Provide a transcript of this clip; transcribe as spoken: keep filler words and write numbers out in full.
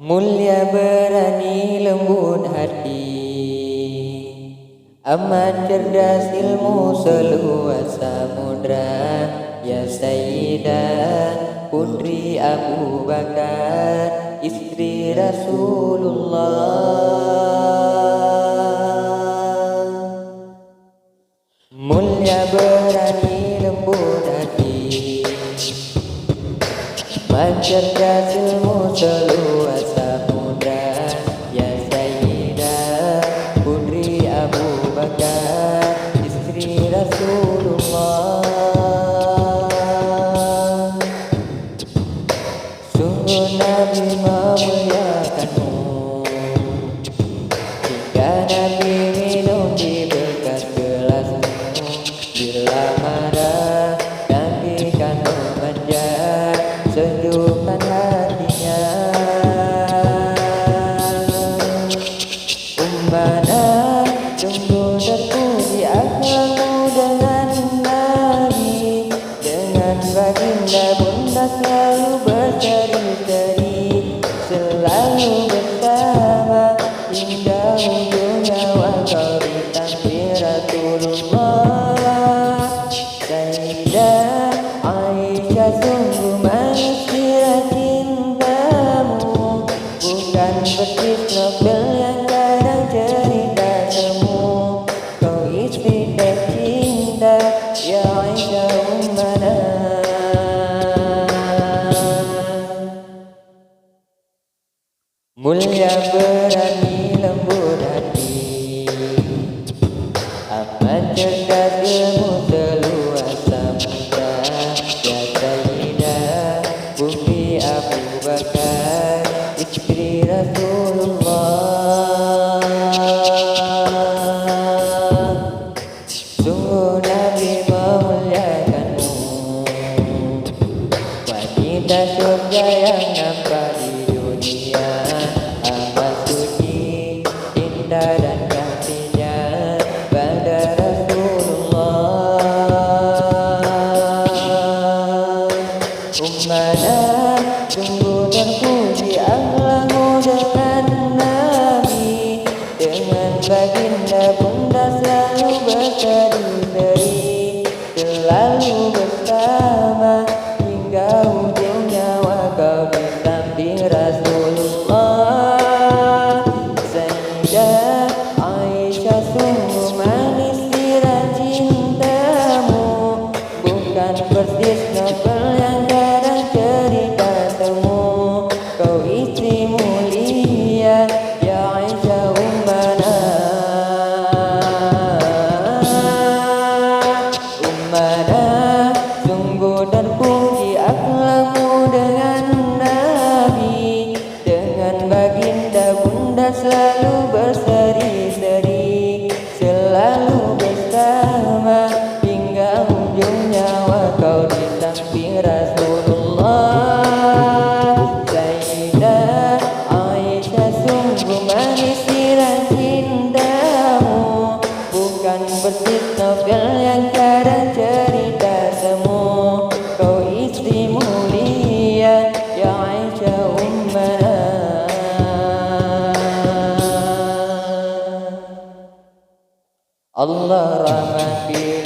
Mulia, berani, lembut hati, amat cerdas, ilmu seuluas samudra. Ya Sayyidah, putri Abu Bakar, istri Rasulullah. Mulia, berani, lembut hati, amat cerdas, ilmu seuluas samudra. Ya Sayyidah, putri Abu Bakar, istri Rasulullah. Sungguh Nabi meumuliakanmu, hingga Nabi minum di bekas gelasmu. Bila marah, Nabi kan memanja, sejukkan hatinya. Ummana, sungguh terpuji akhlakmu dengan Nabi, dengan baginda bunda selalu berseri-seri, selalu bersama hingga ujung nyawa kau di samping Rasulullah. Sayyidah Aisyah, sungguh manis sirah cintamu, bukan persis novel yang kadang cerita semu. Kau istri tercinta, ya Aisyah ummana. Mulia, berani, lembut hati, amat cerdas, ilmu seuluas samudra. Ya Sayyidah, putri Abu Bakar, istri Rasulullah. Sungguh Nabi meumuliakanmu, wanita syurga yang nampak di dunia, amat suci cinta dan kasihnya pada Rasulullah. Ummana, sungguh terpuji akhlakmu dengan Nabi, dengan baginda bunda selalu berseri-seri, selalu bersama hingga ujung nyawa kau di samping Rasulullah. Sayyidah Aisyah, sungguh manis sirah cintamu, bukan persis novel yang kadang cerita semu. Kau istri mulia, ya Aisyah ummana. Ummana, sungguh terpuji akhlakmu dengan Nabi, dengan baginda bunda selalu berseri-seri, selalu bersama hingga ujung nyawa kau di samping Rasulullah. Sayyidah Aisyah, sungguh manis sirah cintamu, bukan persis novel yang kadang cerita semu. Kau istri mulia, ya Aisyah ummana. Allah rahmati